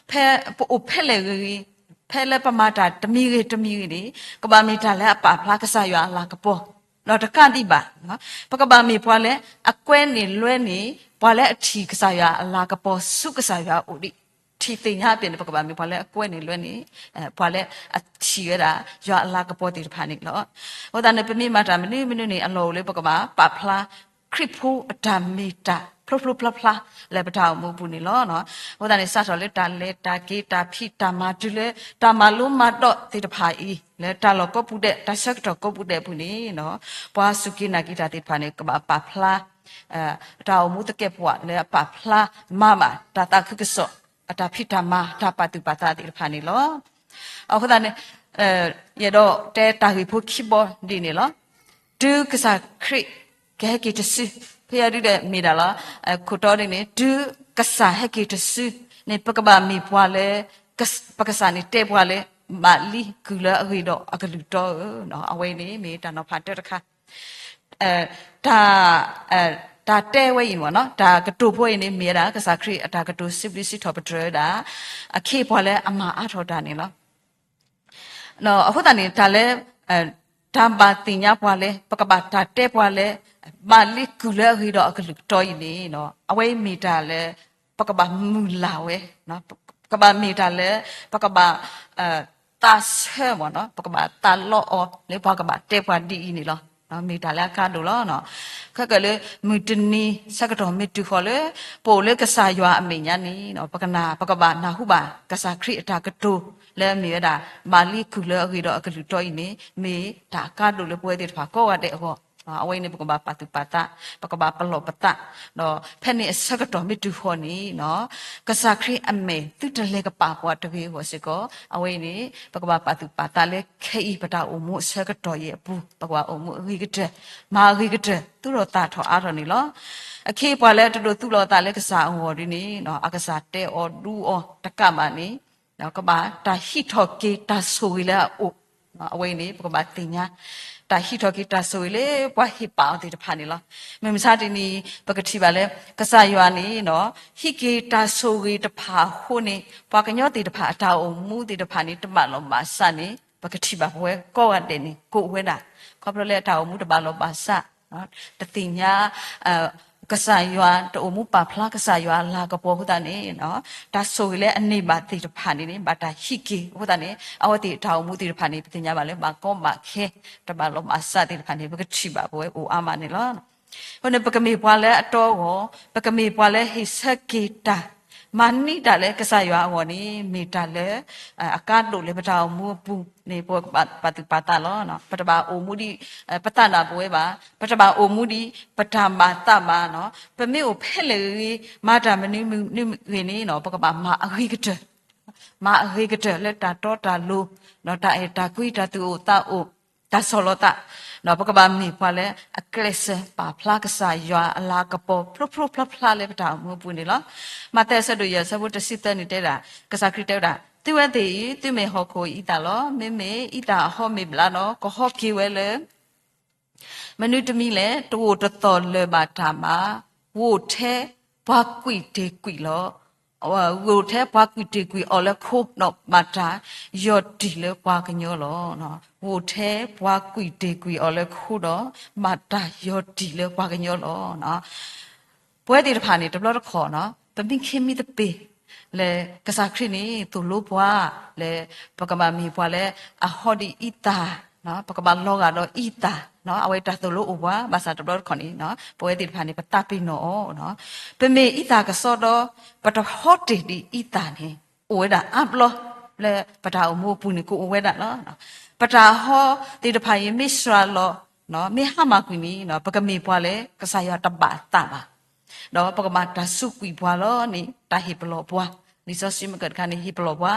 ဖဲပအိၣ်ဖဲလဲၣ်ဂ့ၤဂ့ၤ, ဖဲလၢပမၤတၢ်တမံၤဂ့ၤတမံၤဂ့ၤန့ၣ် ကဘၣ်မ့ၢ်တၢ်လၢအပာ်ဖျါကစၢ်ယွၤအလၤကပီၤ, ဒီးတကးဒံးဘၣ် ပကဘၣ်မ့ၢ်ပှၤလၢအကွဲန့ၢ်လွဲန့ၢ် ပှၤလၢအထံၣ်ကစၢ်ယွၤအလၤကပီၤဆူကစၢ်ယွၤအအိၣ်ဒံး, ထံၣ်သ့ၣ်ညါအပျဲၢ်န့ၣ် ပကဘၣ်မ့ၢ်ပှၤလၢအကွဲန့ၢ်လွဲန့ၢ် ပှၤလၢအထံၣ်ဝဲဒၣ် ယွၤအလၤကပီၤသ့ၣ်တဖၣ်န့ၣ်လီၤ. အဃိသတးန့ၣ် ပမ့ၢ်မၤတၢ်မနုၤမနုၤန့ၣ် အလီၢ်အိၣ်လၢပကဘၣ်ပာ်ဖျါ ခရံာ်ဖိအတၢ်မ့ၢ်တၢ် ဖျိဖျိဖျါဖျါ လၢပတၢ်အိၣ်မူအပူၤန့ၣ်လီၤ. အဃိသတးန့ၣ် စးထီၣ်လၢတၢ်လဲၤတၢ်က့ၤတၢ်ဖံးတၢ်မၤတုၤလၢ တၢ်မၤလိမၤဒိးသ့ၣ်တဖၣ်အံၤ လၢတၢ်လီၢ်ကိးပူၤဒဲး တၢ်ဆၢကတီၢ်ကိးပူၤဒဲးအပူၤန့ၣ် ပှၤစူၢ်က့ၤနာ်က့ၤတၢ်သ့ၣ်တဖၣ်န့ၣ် ကဘၣ်ပာ်ဖျါ တၢ်အိၣ်မူသကဲးပဝးလၢအပာ်ဖျါမၤဘၣ် တၢ်သးခုကစီၣ် အတၢ်ဖံးတၢ်မၤ တၢ်ပာ်သူၣ်ပာ်သးသ့ၣ်တဖၣ်န့ၣ်လီၤ. အဃိသတးန့ၣ် ယအဲၣ်ဒိးတဲတၢ်ဂ့ၢ်ဖိခံဘီဒ်န့ၣ်လီၤ. တုၤကစၢ်ခရံာ်ကဟဲက့ၤတစု, ဖဲယဒုဒီးမ့ၢ်ဒၣ်လီၤ. ခိၣ်တီဒ်န့ၣ် တုၤကစၢ်ဟဲက့ၤတစုန့ၣ် ပကဘၣ်မ့ၢ်ပှၤလၢ ပကစၢ်န့ၣ်တဲပှၤလၢ ဘၣ်လံကုၢ်လၢအဂ့ၤဒီးအကလုၢ်တီဧၢ, အဝဲအံၤန့ၣ်မ့ၢ်တၢ်နီၤဖးတၢတခါ တၢ် တၢ်တဲဝဲအံၤမ့ၢ်နီၤ တၢ်ကတိၤဖိအံၤန့ၣ် မ့ၢ်ဝဲဒၣ် ကစၢ်ခရံာ်အတၢ်ကတိၤစံးဘျုးစံးထီၣ်ပတြၢၤဝဲဒၣ် အခ့အပှၤလၢအမၤအါထီၣ်တၢ်န့ၣ်လီၤ. အဃိသတးန့ၣ် တၢ်လၢ တၢ်ဘၣ်သ့ၣ်ညါပှၤလၢ ပကဘၣ်တၢ်တဲပှၤလၢ ဘၣ်လံကုၢ်လၢအဂ့ၤဒီးအကလုၢ်တီအံၤန့ၣ် အဝဲအံၤမ့ၢ်တၢ်လၢ ပကဘၣ်မုၢ်လၢ်ဝဲ ကဘၣ်မ့ၢ်တၢ်လၢ ပကဘၣ် သးဆၢမ့ၢ်နီၤ ပကဘၣ်သးလီအီၤလၢပှၤကဘၣ်တဲပှၤဒ်အံၤန့ၣ်လီၤ. မ့ၢ်တၢ်လၢအကါဒိၣ်လီၤ. ခဲကၢၣ်လၢ မုၢ်တနံၤဆၢကတီၢ်မ့ၢ်တုၤဃီၤလၢ ပအိၣ်လၢကစၢ်ယွၤအမဲာ်ညါန့ၣ် ပကနၢ် ပကဘၣ်နၢ်ဟူဘၣ် ကစၢ်ခရံာ်အတၢ်ကတိၤ လၢအမ့ၢ်ဝဲဒၣ် ဘၣ်လံကုၢ်လၢအဂ့ၤဒီးအကလုၢ်တီအံၤန့ၣ် မ့ၢ်တၢ်အကါဒိၣ်လၢပဝဲသ့ၣ်တဖၣ်ကိးဂၤဒဲးအဂီၢ် အဝဲအံၤန့ၣ် ပကဘၣ်ပာ်သူၣ်ပာ်သး ပကဘၣ်ပလီၢ်ပသး ဒီးဖဲန့ၣ်အဆၢကတီၢ်မ့ၢ်တုၤဃီၤန့ၣ် ကစၢ်ခရံာ်အမဲာ်သုတလဲၤကပာ်ပှၤတဂ့ၤအဂီၢ်စ့ၢ်ကီး အဝဲအံၤန့ၣ် ပကဘၣ်ပာ်သူၣ်ပာ်သးလၢခဲအံၤ ပတၢ်အိၣ်မူအဆၢကတီၢ်အံၤအပူၤ ပကဘၣ်အိၣ်မူအဂ့ၤကတၢၢ် မၤအဂ့ၤကတၢၢ် သူၣ်ထီၣ်သးထီၣ်အါထီၣ်န့ၣ်လီၤ. အခ့အပှၤလၢတဒိးသူၣ်လီၤသးလၢကစၢ်အဂီၢ်ဒ်န့ၣ် အကစၢ်တဲအီၤဒူအီၤတကးဘၣ်န့ၣ် ကဘၣ်တၢ်ဟံးထီၣ်က့ၤတၢ်ဆိၣ်ဂ့ၤလၢအအိၣ် အဝဲအံၤန့ၣ် ပကဘၣ်သ့ၣ်ညါ တၢ်ဟံးထီၣ်က့ၤတၢ်ဆိၣ်ဂ့ၤလၢပှၤဟ့ၣ်ပာ်အီၤသ့ၣ်တဖၣ်န့ၣ်လီၤ. မုၢ်မဆါတနံၤ ပကထံၣ်ဘၣ်လၢ ကစၢ်ယွၤန့ၣ် ဟံးက့ၤတၢ်ဆိၣ်ဂ့ၤတဖၣ်အဃိန့ၣ် ပှၤကညီသ့ၣ်တဖၣ်အတၢ်အိၣ်မူသ့ၣ်တဖၣ်န့ၣ် တဘၣ်လီၤဘၣ်စးန့ၣ် ပကထံၣ်ဘၣ်ပဝဲကိးဂၤဒဲးန့ၣ် ကအိၣ်ဝဲဒၣ် ခီဖျိလၢတၢ်အိၣ်မူတဘၣ်လီၤဘၣ်စး တသ့ၣ်ညါ ကစၢ်ယွၤ တအိၣ်မူပာ်ဖျါကစၢ်ယွၤအလၤကပီၤအဃိသတးန့ၣ် တၢ်ဆိၣ်ဂ့ၤလၢအန့ၢ်ဘၣ်သ့ၣ်တဖၣ်န့ၣ်န့ၣ် ဘၣ်တၢ်ဟံးက့ၤအဃိသတးန့ၣ် အဝဲသ့ၣ်တၢ်အိၣ်မူသ့ၣ်တဖၣ်န့ၣ် ပသ့ၣ်ညါဘၣ်လၢဘၣ်ကီဘၣ်ခဲ တဘၣ်လီၤဘၣ်စးသ့ၣ်တဖၣ်န့ၣ် ပကထံၣ်ဘၣ်ပဝဲအိၣ်အါမးန့ၣ်လီၤ. အဃိန့ၣ် ပကမ့ၢ်ပှၤလၢအတီအဂီၢ် ပကမ့ၢ်ပှၤလၢဟ့ၣ်ဆၢက့ၤတၢ် မၤန့ၢ်တၢ်လၢကစၢ်ယွၤအဂီၢ်န့ၣ် မ့ၢ်တၢ်လၢ အကါဒိၣ်လၢပတၢ်အိၣ်မူအပူၤန့ၣ် ပကဘၣ်ပာ်သူၣ်ပာ်သးလီၤ. ပတဘၣ်အိၣ်မူဒ် ပသးဒၣ်ပဝဲဘၣ်, ပတဘၣ်အိၣ်မူဒ် ပတၢ်ဘၣ်သးဘၣ်, ပမ့ၢ်အိၣ်ဖဲလဲၣ်ဂ့ၤဂ့ၤ မၤတၢ်မနုၤမနုၤဂ့ၤန့ၣ် ပကဘၣ်မၤအဂ့ၤကတၢၢ် မၤအဂ့ၤကတၢၢ်လၢတၢ်တီတၢ်လိၤ, တၢ်အဲၣ်တၢ်ကွံ တၢ်သူၣ်အိၣ်သးအိၣ်, တၢ်ဆီၣ်လီၤသး, ပကဘၣ်မ့ၢ်ပှၤလၢအကျဲးစၢးပာ်ဖျါကစၢ်ယွၤအလၤကပီၤဖျိဖျိဖျါဖျါလၢပတၢ်အိၣ်မူအပူၤန့ၣ်လီၤ. မးသဲအဆၢဒိၣ်ယဲၢ်အဆၢဖိတဆံသၢန့ၣ်တဲဒၣ်, ကစၢ်ခရံာ်တဲဝဲဒၣ်, သုဝဲသ့ၣ်အံၤ သုမ့ၢ်ဟီၣ်ခိၣ်အံသၣ်လီၤ. မ့မ့ၢ်အံသၣ်အဟီမ့ၢ်ဘျါဒီး ကဟီက့ၤဝဲလၢ မနုၤတမံၤလဲၣ်, တအိၣ်တသီၣ်လၢၤဘၣ်တၢ်ဘၣ်, ဂိၢ်ထဲပှၤကွံာ်တ့ၢ်ကွံာ်လီၤ. ဂိၢ်ထဲပှၤကွံာ်တ့ၢ်ကွံာ်အီၤလၢခိဒီး ဘၣ်တၢ်ယီၢ်တံၢ်လၢပှၤကညီလီၤ. ဂိၢ်ထဲပှၤကွံာ်တ့ၢ်ကွံာ်အီၤလၢခိဒီး ဘၣ်တၢ်ယီၢ်တံၢ်လၢပှၤကညီလီၤ. ပဝဲသ့ၣ်တဖၣ်န့ၣ် တဘျီတခီၣ် ပမ့ၢ်ခ့မံသပ့ၤ လၢကစၢ်ခရံာ်န့ၣ် သိၣ်လိပှၤ လၢပကဘၣ်မ့ၢ်ပှၤလၢအဟီဒ်အံသၣ်, ပကဘၣ်လီၤဂာ်ဒီးအံသၣ်, အဝဲတၢ်သိၣ်လိအိၣ်ပှၤ ဘၣ်ဆၣ်တဘျီတခီၣ်န့ၣ် ပဝဲသ့ၣ်တဖၣ်န့ၣ် ပသးပ့ၤနီၣ်အီၤ, ပမ့ၢ်အံသၣ်ကစီဒီး ပတဟီတ့ၢ်ဒ်အံသၣ်န့ၣ် အိၣ်ဝဲဒၣ်အါဘျီ လၢပတၢ်အိၣ်မူအပူၤန့ၣ် ကအိၣ်ဝဲဒၣ်လီၤ. ပတၢ်ဟီသ့ၣ်တဖၣ်အံၤ မ့ၢ်စှၤလီၤ မ့ၢ်ဟါမၢ်ကွံာ်န့ၣ် ပကမ့ၢ်ပှၤလၢကစၢ်ယွၤတဘၣ်သးဘၣ် ဒီးပကဘၣ်တၢ်စူးကွံာ်ပှၤလီၤန့ၣ် တၢ်ဟ့ၣ်ပလီၢ်ပှၤ, လံာ်စီဆှံမုၢ်ကၢၢ်တခါန့ၣ် ဟ့ၣ်ပလီၢ်ပှၤ,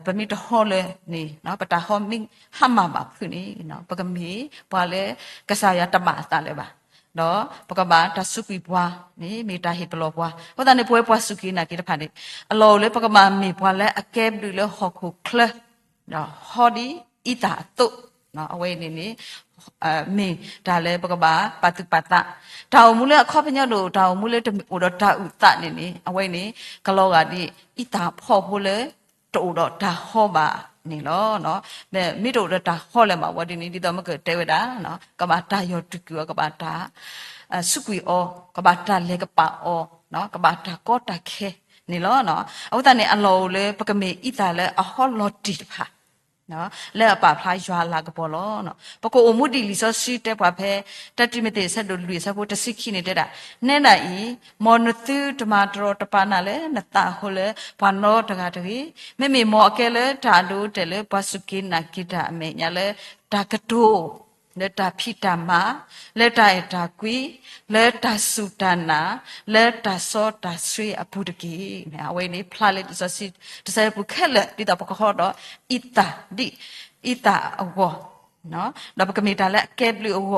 ပမ့ၢ်တဟီလၢာ်န့ၣ် ပတၢ်ဟီမ့ၢ်ဟါမၢ်ဘၣ်ဖုးန့ၣ် ပကမ့ၢ်ပှၤလၢကစၢ်ယွၤတဘၣ်အသးလၢၤဘၣ်, ဒီးပကဘၣ်တၢ်စူးကွံာ်ပှၤန့ၣ် မ့ၢ်တၢ်ဟ့ၣ်ပလီၢ်ပှၤ. အဃိသတးန့ၣ် ပဝဲပှၤစူၢ်က့ၤနာ်က့ၤတဖၣ်န့ၣ် အလီၢ်အိၣ်လၢပကဘၣ်မ့ၢ်ပှၤလၢအကဲဘျုးလၢဟီၣ်ခိၣ်ချၢ ဒီးဟီဒ်အံသၣ်အသိး, အဝဲအံၤန့ၣ်န့ၣ် မ့ၢ်တၢ်လၢပကဘၣ်ပာ်သူၣ်ပာ်သး, တၢ်အိၣ်မူလၢအခီပညီဒိၣ် တၢ်အိၣ်မူလၢတအိၣ်ဒီးတၢ်အုၣ်သးန့ၣ်န့ၣ် အဝဲန့ၣ် ကလီၤဂာ်ဒ်အံသၣ်ဖီၣ်ဖိလၢ တအိၣ်ဒီးတၢ်ဟီဘၣ်န့ၣ်လီၤ. မ့ၢ်တအိၣ်ဒီးတၢ်ဟီလၢၤဘၣ်ဝဲဒ်န့ၣ် ဒ်သိးမ့ၢ်ကတဲဝဲဒၣ် ကဘၣ်တၢ်ယီၢ်တကုၢ်အီၤ ကဘၣ်တၢ် စူးကွံာ်အီၤ ကဘၣ်တၢ်လဲၤကပာ်အီၤ ကဘၣ်တၢ်ကီတၢ်ခဲန့ၣ်လီၤ. အဃိသတးန့ၣ် အလီၢ်အိၣ်လၢပကမ့ၢ်အံသၣ်လၢအဟီလီၤတံၢ်တဖၣ် လၢအပာ်ဖျါယွၤအလၤကပီၤလီၤ. ပကအိၣ်မူဒ်လံာ်စီဆှံတဲပှၤဖဲ တၢတံၤမသ့း အဆၢဒိၣ်လွံၢ် အဆၢဖိတဆံခံန့ၣ်တဲဒၣ်, နဲဒၣ်အံၤ မ်နသုတမၤတရီတပါနၤလၢနသးအဃိလၢပှၤနီတဂၤတဂ့ၤ. မ့မ့ၢ်မ်အကဲလၢတၢ်အဒိအတဲာ်လၢပှၤစူၢ်က့ၤနာ်က့ၤတၢ်အမဲာ်ညါလၢတၢ်ကတိၤ လၢတၢ်ဖံးတၢ်မၤ, လၢတၢ်အဲၣ်တၢ်ကွံ, လၢတၢ်စူၢ်တၢ်နာ်, လၢတၢ်စီတၢ်ဆှံအပူၤတက့ၢ်. အဝဲန့ၣ်ဖျါလၢလံာ်စီဆှံတဆၢအပူၤခဲလၢာ် ဒ်သိးပကဟီဒီးအံသၣ်ဒ်အံသၣ်အဂီၢ်, ဒီးပကမ့ၢ်တၢ်လၢအကဲဘျုးအဂီ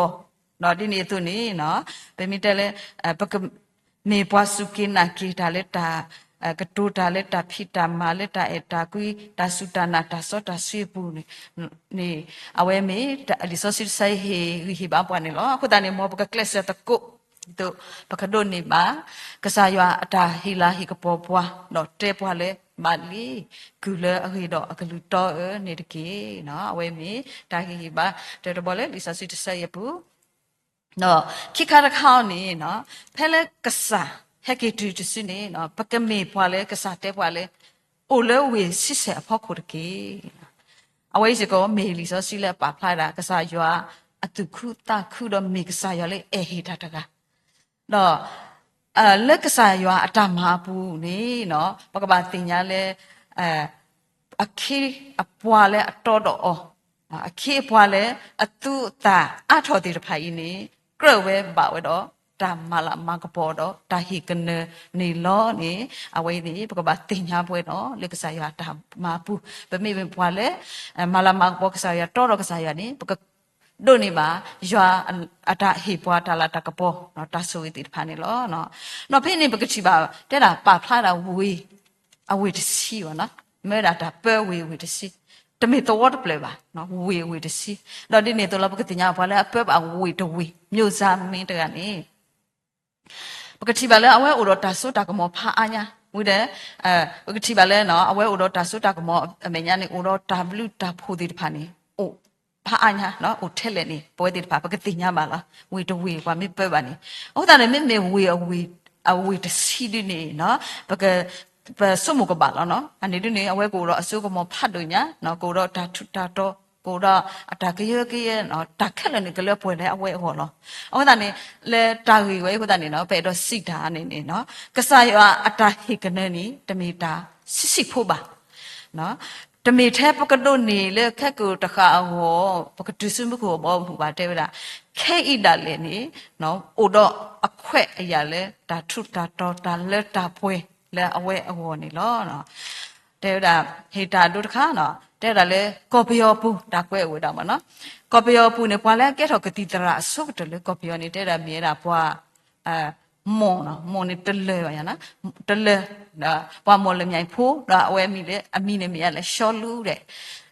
ၢ်, ဒ်န့ၣ်အသိးန့ၣ် ပမ့ၢ်တဲလၢ ပက မ့ၢ်ပှၤစူၢ်က့ၤနာ်က့ၤတၢ်လၢတၢ် ကတိၤတၢ်လၢတၢ်ဖံးတၢ်မၤ လၢတၢ်အဲၣ်တၢ်ကွံ တၢ်စူၢ်တၢ်နာ် တၢ်စီတၢ်ဆှံအပူၤန့ၣ် အဝဲမ့ၢ်လံာ်စီဆှံတဆၢအံၤဟ့ၣ်ဂံၢ်ဟ့ၣ်ဘါပှၤန့ၣ်လီၤ. အဃိသတးန့ၣ် မ်ပကကျဲးစၢးသကိး ဒ်သိးပကဒိးန့ၢ်ဘၣ် ကစၢ်ယွၤအတၢ်ဟ့ၣ်လၤဟ့ၣ်ကပီၤပှၤ ဒီးတဲပှၤလၢ ဘၣ်လံ ကုၢ်လၢအဂ့ၤဒီးအကလုၢ်တီဧၢန့ၣ်တက့ၢ်. အဝဲမ့ၢ်တၢ်ဟ့ၣ်ဂံၢ်ဟ့ၣ်ဘါ တၢ်တဘီလၢလံာ်စီဆှံတဆၢအံၤအပူၤ ဒီးခံခါတခါအံၤန့ၣ် ဖဲလၢကစၢ်ဟဲက့ၤတုၤတစုန့ၣ် ပကမ့ၢ်ပှၤလၢကစၢ်တဲပှၤလၢ အိၣ်လၢဝ့ၢ်ဆံဆဲၣ်အဖီခိၣ်တက့ၢ်. အဝဲအံၤစ့ၢ်ကီး မ့ၢ်လံာ်စီဆှံလၢအပာ်ဖျါဒၣ် ကစၢ်ယွၤအသူၣ်ခုသးခု ဒီးမ့ၢ်ကစၢ်ယွၤလၢအဲၣ်ဟ့ၣ်တၢ်တဂၤ ဒီး လၢကစၢ်ယွၤအတၢ်မၤအပူၤန့ၣ် ပကဘၣ်သ့ၣ်ညါလၢ အခ့အပှၤလၢအတီဒီးအီၤ, အခ့အပှၤလၢအသူအသၣ်အါထီၣ်သ့ၣ်တဖၣ်အံၤန့ၣ် ကြၢးဝဲဘၣ်ဝဲဒီးတၢ်မၤလၤမၤကပီၤဒီးတၢ်ဟ့ၣ်ကနၢၤန့ၣ်လီၤန့ၣ် အဝဲအံၤန့ၣ် ပကဘၣ်သ့ၣ်ညါပဝဲဒီး လၢကစၢ်ယွၤအတၢ်မၤအပူၤ ပမ့ၢ်မ့ၢ်ပှၤလၢ မၤလၤမၤကပီၤကစၢ်ယွၤ တီဒီးကစၢ်ယွၤန့ၣ် ပကဒိးန့ၢ်ဘၣ် ယွၤအတၢ်ဟ့ၣ်ပှၤတၢ်လၤတၢ်ကပီၤ တၢ်ဆိၣ်ဂ့ၤသ့ၣ်တဖၣ်န့ၣ်လီၤ. ဒီးဖဲန့ၣ်ပကထံၣ်ဘၣ် တဲဒၣ်ပာ်ဖျါဒၣ်ဝ့ၢ် အဝ့ၢ်တဆံဘၣ်နီၤ, မ့ၢ်ဝဲဒၣ်တၢ်ပၢဝ့ၢ်အဝ့ၢ်တဆံ, တမ့ၢ်သဝီတဖျၢၣ်ဘၣ်, ဝ့ၢ်အဝ့ၢ်တဆံ, ဒီးဒ်န့ၣ်အသိးလီၤ ပကသ့ၣ်ညါပှၤလၢအပၢဘၣ်ဝ့ၢ်တဝ့ၢ် မျိုးသားမင်းတဂၤန့ၣ် ပကထံၣ်ဘၣ်လၢအဝဲအိၣ်ဒီးတၢ်စိတၢ်ကမီၤဖးအါညါ, ဝံၤဒီး ပကထံၣ်ဘၣ်လၢ အဝဲအိၣ်ဒီးတၢ်စိတၢ်ကမီၤအမဲာ်ညါန့ၣ် အိၣ်ဒီးတၢ်ဘျုးတၢ်ဖှိၣ်သ့ၣ်တဖၣ်န့ၣ် အိၣ်ဖးအါညါ, အိၣ်ထဲလဲၣ်န့ၣ် ပဝဲသ့ၣ်တဖၣ် ပကသ့ၣ်ညါဘၣ်လီၤ. ဝ့ၢ်တဝ့ၢ်ပှၤမ့ၢ်ပၢဘၣ်န့ၣ်, အဃိသတးန့ၣ် မ့မ့ၢ်ဝ့ၢ်အဝ့ၢ် အဝ့ၢ်တဆံဒ်န့ၣ် ပက ပဆိကမိၣ်ကဘၣ်လီၤနီၤ. အန့ၣ်ဒ်န့ၣ် အဝဲကအိၣ်ဒီးအစိကမီၤဖးဒိၣ်ညါ, ကအိၣ်ဒီးတၢ်ထူးတၢ်တီၤ, ကအိၣ်ဒီးအတၢ်ကယၢကယဲ, တၢ်ခဲလၢာ်န့ၣ် ကလၢပှဲၤလၢအဝဲအဂီၢ်လီၤ. အဃိသတးန့ၣ် လၢတၢ်ဂ့ၢ်ဝဲအံၤအဃိသတးန့ၣ်နီၤ ပအဲၣ်ဒိးစံးတၢ်န့ၣ်န့ၣ်နီၤ ကစၢ်ယွၤအတၢ်ဟ့ၣ်ကနၢန့ၣ် တမ့ၢ်တၢ်ဆံးဆံးဖိဘၣ် တမ့ၢ်ထဲပကဒိးန့ၢ်လၢခဲကိာ်တဃာ်အဂီၢ် ပကတုၤဆူမူခိၣ်အဘီအမုၢ်ဘၣ် တဲဝဲဒၣ်, ခဲအံၤဒၣ်လဲာ်န့ၣ် အိၣ်ဒီးအခွဲးအယာ်လၢတၢ်ထူးတၢ်တီၤ တၢ်လၢတၢ်ပှဲၤလၢအဝဲအဂီၢ်န့ၣ်လီၤ. တဲဝဲဒၣ် ဟ့ၣ်တၢ်ဒိတခါနီၤ တဲဝဲဒၣ်လၢကီၢ်ပယီၤပူၤ တၢ်ကွဲးအိၣ်ဝဲဒၣ်မ့ၢ်နီၤ, ကီၢ်ပယီၤပူၤန့ၣ် ပှၤလၢအကဲထီၣ်ကသံၣ်သရၣ်အဆိကတၢၢ်လၢကီၢ်ပယီၤန့ၣ် တဲဝဲဒၣ်မ့ၢ်ဝဲဒၣ်ပှၤ မိၢ်နီၤ, မိၢ်န့ၣ်တလၢာ်ဘၣ်ယၤနီၤ, တလၢာ်, ပှၤမိၢ်လၢမၠဲၣ်ဖိ ဒီးအဝဲအမံၤလၢ အမံၤန့ၣ်မ့ၢ်ယၤလၢ ရှီလူး ဒီး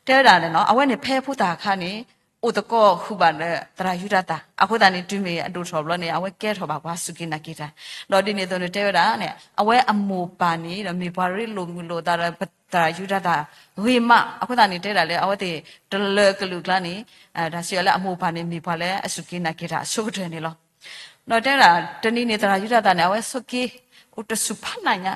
တဲဝဲဒၣ်န့ၣ်နီၤ အဝဲန့ၣ်ဖဲဖိသၣ်အခါန့ၣ် အိၣ်သကိးဃုာ်ဘၣ်ဒီးသရၣ်ယူဒၤသၣ်, အဃိသတးန့ၣ် တုၤမ့ၢ်အဒိၣ်ထီၣ်ဘျီန့ၣ် အဝဲကဲထီၣ်ဘၣ်ပှၤစူၢ်က့ၤနာ်က့ၤတၢ်, ဒီးဒ်န့ၣ်အသိးန့ၣ် တဲဝဲဒၣ်န့ၣ် အဝဲအမိၢ်ပၢ်န့ၣ်ဒီး မ့ၢ်ပှၤရ့လိာ်မုာ်လိာ်သးဒီးသရၣ်ယူဒၤသၣ်ဂ့ၤမး, အဃိသတးန့ၣ် တဲဒၣ်လၢ အဝဲသ့ၣ်တလၢာ်ကလုာ်အကျါန့ၣ် တၢ်စံးအီၤလၢအမိၢ်ပၢ်န့ၣ် မ့ၢ်ပှၤလၢအစူၢ်က့ၤနာ်က့ၤတၢ်အဆိကတၢၢ်န့ၣ်လီၤ. ဒီးတဲဝဲဒၣ် တနံၤန့ၣ် သရၣ်ယူဒၤသၣ်န့ၣ် အဝဲဆိးက့ အိၣ်တဆူၣ်ဖးနးညါ,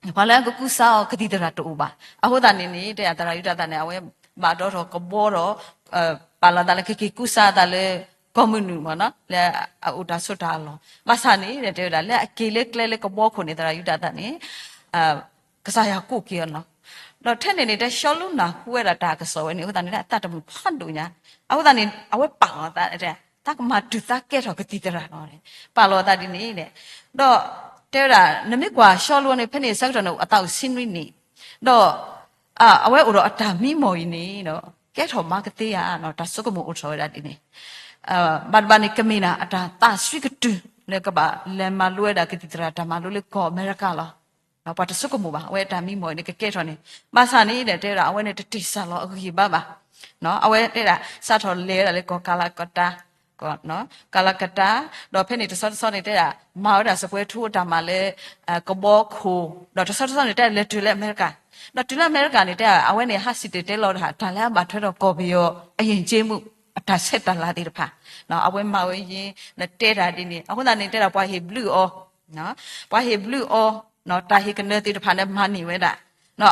ဒီး ပှၤလၢအကကူစါအီၤကသံၣ်သရၣ်တအိၣ်ဘၣ်. အဃိသတးန့ၣ်န့ၣ် တဲဒၣ်သရၣ်ယူဒၤသၣ်န့ၣ် အဝဲဘၣ်ဒီထီၣ်ကဘီဒီး ပာ်လီၤသးလၢကက့ၤကူစါအသးလၢ ကီၢ်မုၢ်နုာ်မ့ၢ်နီၤ လၢအအိၣ်တၢ်ဆိးတၢ်အလီၢ်. ဘၣ်ဆၣ်န့ၣ် တဲဝဲဒၣ်လၢအက့ၤလၢကျဲလၢကဘီခိၣ်န့ၣ် သရၣ်ယူဒၤသၣ်န့ၣ် ကစၢ်ယွၤကူၣ်က့ၤအီၤလီၤ. ဒီးထဲန့ၣ်န့ၣ် တဲရှီလူးနၢ်ဟူဝဲဒၣ်တၢ်ကစီၣ်ဝဲန့ၣ် အဃိသတးန့ၣ် အသးတမုာ်ဖးဒိၣ်ညါ, အဃိသတးန့ၣ် အဝဲပာ်လီၤသး သးကမၤတုၤသးကဲထီၣ်ကသံၣ်သရၣ်လီၤ, ပာ်လီၤသးဒ်န့ၣ်, ဒီးတဲဝဲဒၣ် နမ့ၢ်ကွၢ်ရှီလူးန့ၣ် ဖဲန့ၣ်အဆၢကတီၢ်န့ၣ် အသးအိၣ်ဆံနွံနံၣ်, ဒီး အဝဲအိၣ်ဒီးအတၢ်မံမီၢ်အံၤန့ၣ် ကဲထီၣ်မၤကသ့ဧါ, တၢ်ဆိကမိၣ်အိၣ်ထီၣ်ဝဲဒၣ်ဒ်န့ၣ်, ဘၣ်တဘၣ်န့ၣ် ကမ့ၢ်ဒၣ်အတၢ်သးစွံကတုၤ လၢကဘၣ်လဲၤမၤလိဝဲဒၣ်ကသံၣ်သရၣ်တၢ်မၤလိလၢကီၢ်အမဲရကၤလီၤ. ပှၤတဆိကမိၣ်ဘၣ် အဝဲအတၢ်မံမီၢ်အံၤန့ၣ် ကကဲထီၣ်န့ၣ်, ဘၣ်ဆၣ်န့ၣ်ဒီး တဲဝဲဒၣ် အဝဲန့ၣ်တတ့ၢ်စၢ်လီၤအဂံၢ်ဘါဘၣ်. အဝဲတဲဒၣ် စးထီၣ်လဲၤဝဲဒၣ်လၢကီၢ်ကလကတၢ, ကလကတၢ, ဒီးဖဲန့ၣ်တဆီတဆီန့ၣ်တဲဒၣ် မၤဝဲဒၣ်စပွဲထူအတၢ်မၤလၢ ကဘီခိၣ်, ဒီးတဆီတဆီန့ၣ်တဲလဲၤတုၤလၢအမဲရကၤ, ဒီးတုၤလၢအမဲရကၤန့ၣ်တဲ အဝဲန့ၣ် ဟးစံၣ်တဲၤတဲလီၤတၢ် တၢ်လၢအဘၣ်ထွဲဒီးကီၢ်ပယီၤအယဉ်ကျေးမှု အတၢ်ဆဲးတၢ်လၤသ့ၣ်တဖၣ်, အဝဲမၤဝဲယံၤ နတဲတၢ်ဒ်န့ၣ် အဃိသတးန့ၣ်တဲဒၣ်ပှၤဟ့ၣ်ဘျုးအီၤ, ပှၤဟ့ၣ်ဘျုးအီၤ, တၢ်ဟ့ၣ်ကနၢၤသ့ၣ်တဖၣ်န့ၣ်မၤန့ၢ်ဝဲဒၣ်,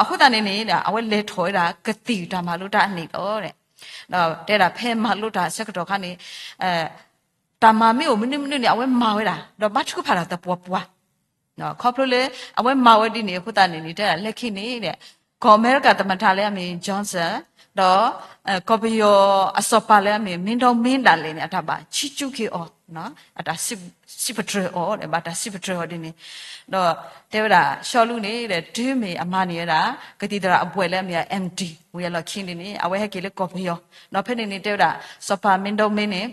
အဃိသတးန့ၣ်န့ၣ် အဝဲလဲၤထီၣ်ဝဲဒၣ်ကသံၣ်တၢ်မၤလိတၢ်အနံၣ်လီၤ. ဒီးတဲဒၣ်ဖဲမၤလိတၢ်အဆၢကတီၢ်ခါန့ၣ် တၢ်မၤမ့ၢ်အိၣ်မနုၤမနုၤန့ၣ် အဝဲမၤဝဲဒၣ် ဒီးဘါထုကဖၣ်တၢ်သပှၢ်ပှၢ်, ခီဖျိလၢ အဝဲမၤဝဲဒ်န့ၣ်အဃိသတးန့ၣ်န့ၣ် တဲဒၣ်လၢခံန့ၣ် ကီၢ်အမဲရကၤသမ္မတလၢအမ့ၢ် Johnson ဒီး ကီၢ်ပယီၤအစီၤပၤလၢအမ့ၢ် မင်းအောင်လှိုင် ဒၣ်လဲာ်န့ၣ် အတၢ်ဘၣ်ဆံးကၠူက့ၤအီၤ, အတၢ်စံးပတြၢၤအီၤ ဘၣ်တၢ်စံးပတြၢၤအီၤဒ်န့ၣ်, ဒီးတဲဝဲဒၣ် ရှီလူးန့ၣ်ဒီး တုၤမ့ၢ်အမၤန့ၢ်ဝဲဒၣ် ကသံၣ်သရၣ်အဘှဲၣ်လၢအမ့ၢ် M.Div ဝံၤအလီၢ်ခံန့ၣ်န့ၣ် အဝဲဟဲက့ၤလၢကီၢ်ပယီၤ, ဒီးဖဲန့ၣ်န့ၣ် တဲဝဲဒၣ် စီၤပၤ မင်းအောင်လှိုင် န့ၣ်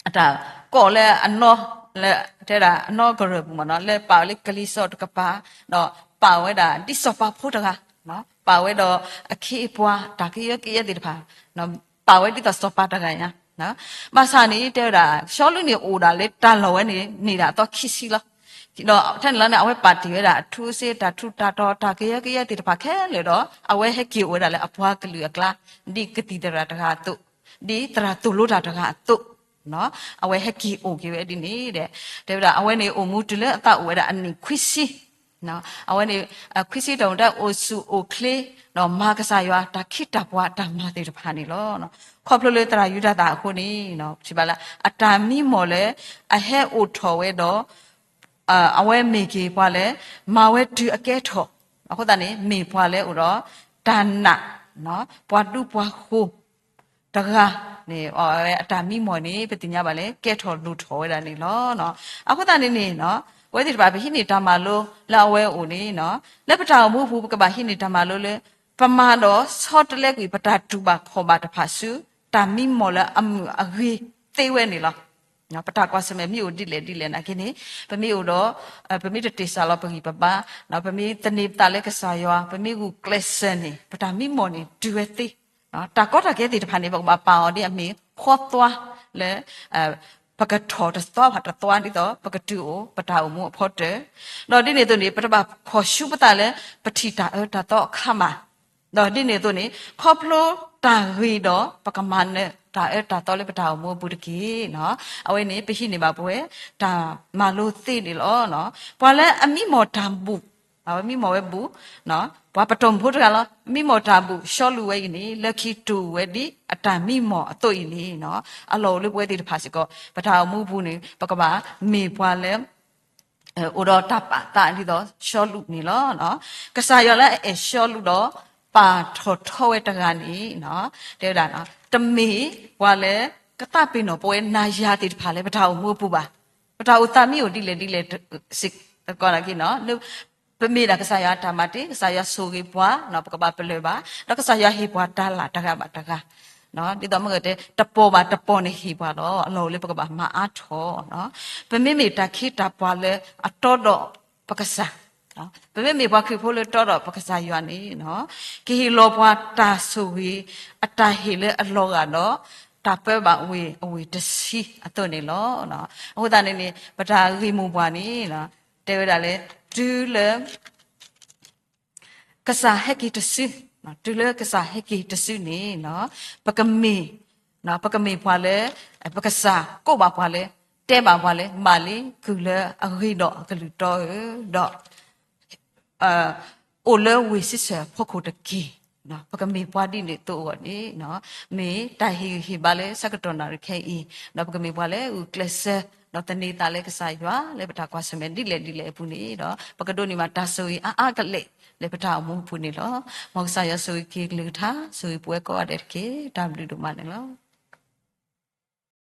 အတၢ်ကိးလၢအနီၢ်, လၢတဲဒၣ်အနီၢ်ကရၢၢ်ပူၤမ့ၢ်နီၤ လၢပာ်ဝဲလၢကလံၤစိးတကပၤ, ဒီးပာ်ဝဲဒၣ်ဒ်စီၤပၤဖိတဂၤ, ပာ်ဝဲဒီးအခ့အပှၤတၢ်ကယၢကယဲသ့ၣ်တဖၣ်, ပာ်ဝဲဒ်သိးစီၤပၤတဂၤညါ, ဘၣ်ဆၣ်န့ၣ် တဲဝဲဒၣ် ရှီလူးန့ၣ်အိၣ်ဒၣ်လၢတၢ်လီၢ်ဝဲန့ၣ် န့ၢ်ဒၣ်အသီခံဆံလီၤ. ဒီးထဲန့ၣ်လီၤန့ၣ် အဝဲပာ်တ့ၢ်ဝဲဒၣ်အထူအစ့ တၢ်ထူးတၢ်တီၤ တၢ်ကယၢကယဲသ့ၣ်တဖၣ်ခဲလၢာ်ဒီး အဝဲဟဲက့ၤအိၣ်ဝဲဒၣ်လၢအပှၤကလုာ်အကျါ ဒ်ကသံၣ်သရၣ်တဂၤအသိး, ဒ်သရၣ်သိၣ်လိတၢ်တဂၤအသိး, အဝဲဟဲက့ၤအိၣ်က့ၤဝဲဒ်န့ၣ်ဒီး တဲဝဲဒၣ် အဝဲန့ၣ်အိၣ်မူတုၤလၢအသးအိၣ်ဝဲဒၣ်အနံၣ်ခွံဆံ, အဝဲန့ၣ် ခွံဆံတီၢ်မူၤတၢ်အိၣ်ဆူၣ်အိၣ်ချ့ ဒီးမၤကစၢ်ယွၤတၢ်ခ့တၢ်ပှၤတၢ်မၤသ့ၣ်တဖၣ်န့ၣ်လီၤ. ခီဖျိလၢသရၣ်ယူဒၤသၣ်အဃိန့ၣ် ထံၣ်ဘၣ်လၢ အတၢ်မံမီၢ်လၢ အဟဲအိၣ်ထီၣ်ဝဲဒီး အဝဲမ့ၢ်က့ၤပှၤလၢ မၤဝဲတုၤအကဲထီၣ်, အဃိသတးန့ၣ် မ့ၢ်ပှၤလၢအိၣ်ဒီး တၢ်နာ်, ပှၤဒူပှၤဃိၤ တဂၤန့ၣ် အဝဲအတၢ်မံမီၢ်န့ၣ် ပသ့ၣ်ညါဘၣ်လၢ ကဲထီၣ်လိၣ်ထီၣ်ဝဲဒၣ်န့ၣ်လီၤ. အဃိသတးန့ၣ်န့ၣ် ပဝဲသ့ၣ်တဖၣ် ပဟံးန့ၢ်တၢ်မၤလိလၢအဝဲအအိၣ်န့ၣ် လၢပတၢ်အိၣ်မူအပူၤ ပကဘၣ်ဟံးန့ၢ်တၢ်မၤလိလၢ ပမၤဒီးဆီတလဲကွံာ် ပတၢ်တူၢ်ဘၣ်ခီၣ်ဘၣ်တဖၣ်ဆူ တၢ်မံမီၢ်လၢအမုာ်အဂ့ၤသ့ဝဲန့ၣ်လီၤ. ပတၢ်ကွၢ်ဆၢၣ်မဲာ်မ့ၢ်အိၣ်ဒ်လဲၣ်ဒ်လဲၣ်နာ်က့န့ၣ် ပမ့ၢ်အိၣ်ဒီး ပမ့ၢ်တတ့ၢ်စၢ်လီၤပဂံၢ်ပဘါ, ပမ့ၢ်သန့ၤပသးလၢကစၢ်ယွၤ, ပမ့ၢ်ဂုာ်ကျဲးစၢးန့ၣ် ပတၢ်မံမီၢ်န့ၣ် တုၤဝဲသ့, တၢ်ကီတၢ်ခဲသ့ၣ်တဖၣ်န့ၣ် ပကဘၣ်ပာ်အီၤဒ်အမ့ၢ် ဖီသွါလၢ ပကထီၣ်တသွါဘၣ်တသွါ ဒ်သိးပကတုၤအိၣ် ပတၢ်အိၣ်မူအဖီတၢၢ်, ဒီးဒ်န့ၣ်အသိးန့ၣ် ပတဘၣ်ခီၣ်ဆူပသးလၢ ပထံၣ်တၢ်အၢတၢ်သီအခါမး, ဒီးဒ်န့ၣ်အသိးန့ၣ် ခီဖျိတၢ်ဂ့ၤဒီး ပကမၤနၢၤတၢ်အၢတၢ်သီလၢပတၢ်အိၣ်မူအပူၤတက့ၢ်. အဝဲန့ၣ် ပဟံးန့ၢ်ဘၣ်ပဝဲ တၢ်မၤလိသ့န့ၣ်လီၤ. ပှၤလၢအမံမီၢ်တၢ်ဘူၣ်, အဝဲမံမီၢ်ဝဲဘူၣ်, ပှၤပတီၢ်မုၢ်ဖိတဂၤလီၤ. မံမီၢ်တၢ်ဘူၣ် ရှီလူးဝဲအံၤန့ၣ် လၢခံတုၤဝဲဒ်အတၢ်မံမီၢ်အသိးအံၤန့ၣ် အလီၢ်အိၣ်လၢပဝဲသ့ၣ်တဖၣ်စ့ၢ်ကီး ပတၢ်အိၣ်မူအပူၤန့ၣ် ပကဘၣ်မ့ၢ်ပှၤလၢ အိၣ်ဒီးတၢ်ပာ်သးဒ်သိးရှီလူးန့ၣ်လီၤ. ကစၢ်ယွၤလၢအအဲၣ်ရှီလူးဒီး ပာ်ထီၣ်ထီဝဲတဂၤန့ၣ် တဲဝဲဒၣ် တမ့ၢ်ပှၤလၢ ကသးပ့ၤနီၣ်ပဝဲနၤယၤသ့ၣ်တဖၣ်လၢပတၢ်အိၣ်မူအပူၤဘၣ်. ပတၢ်အိၣ်သးမ့ၢ်အိၣ်ဒ်လဲၣ်ဒ်လဲၣ်စ့ၢ်ကီးနာ်က့န့ၣ် ပမ့ၢ်ဒၣ်ကစၢ်ယွၤအတၢ်မၤတ့ၢ် ကစၢ်ယွၤဆိၣ်ဂ့ၤပှၤ ပကဘၣ်ပလၢၢ်ဘၣ်, ဒီးကစၢ်ယွၤဟ့ၣ်ပှၤတၢ်လၢ်တဂၤဘၣ်တဂၤ ဒ်သိးမ့ၢ်ဂ့ၤတဲ တပီၢ်ဘၣ်တပီၢ်န့ၣ်ဟ့ၣ်ပှၤလီၤ. အလီၢ်အိၣ်လၢပကဘၣ်မၤအါထီၣ်, ပမ့မ့ၢ်တၢ်ခ့တၢ်ပှၤလၢအတီဒီးပကစၢ်, ပမ့မ့ၢ်ပှၤခရံာ်ဖိလၢတီဒီးပကစၢ်ယွၤန့ၣ် ကဟ့ၣ်လီၤပှၤတၢ်ဆိၣ်ဂ့ၤ အတၢ်ဟ့ၣ်လၢအလီၤဂာ်ဒီး တၢ်ပၢဘၣ်ဝ့ၢ်အဝ့ၢ်တဆံအသိးန့ၣ်လီၤ. အဃိသတးန့ၣ်န့ၣ် ပတၢ်ဂ့ၢ်မိၢ်ပှၢ်န့ၣ် တဲဝဲဒၣ်လၢ တုၤလၢ ကစၢ်ဟဲက့ၤတစု, တုၤလၢကစၢ်ဟဲက့ၤတစုန့ၣ် ပကမ့ၢ်, ပကမ့ၢ်ပှၤလၢ ပကစၢ်ကိးဘၣ်ပှၤလၢ တဲဘၣ်ပှၤလၢ မၤလံကုၢ်လၢအဂ့ၤဒီးအကလုၢ်တီဧၢ, ဒီး အိၣ်လၢဝ့ၢ်စံးဆၢၣ်ဖီခိၣ်တက့ၢ်. ပကမ့ၢ်ပှၤဒ်န့ၣ်အသိးအဂီၢ်န့ၣ် မ့ၢ်တၢ်ဟ့ၣ်ဂံၢ်ဟ့ၣ်ဘါလၢဆၢကတီၢ်နၣ်ရံၣ်ခဲအံၤ, ဒီးပကမ့ၢ်ပှၤလၢဂုာ်ကျဲးစၢး ဒီးသန့ၤသးလၢကစၢ်ယွၤ လၢပတၢ်ကွၢ်ဆၢၣ်မဲာ်ဒ်လဲၣ်ဒ်လဲၣ်အပူၤန့ၣ်ဒီး ပကဒိးန့ၢ်ဘၣ်တၢ်ဆိၣ်ဂ့ၤအါအါကလဲာ် လၢပတၢ်အိၣ်မူအပူၤန့ၣ်လီၤ. မ်ကစၢ်ယွၤဆိၣ်ဂ့ၤက့ၤကလုၢ်ကထါ ဆိၣ်ဂ့ၤပဝဲကိးဂၤဒဲးတက့ၢ်. တၢ်ဘျုးဒိၣ်မးန့ၣ်လီၤ.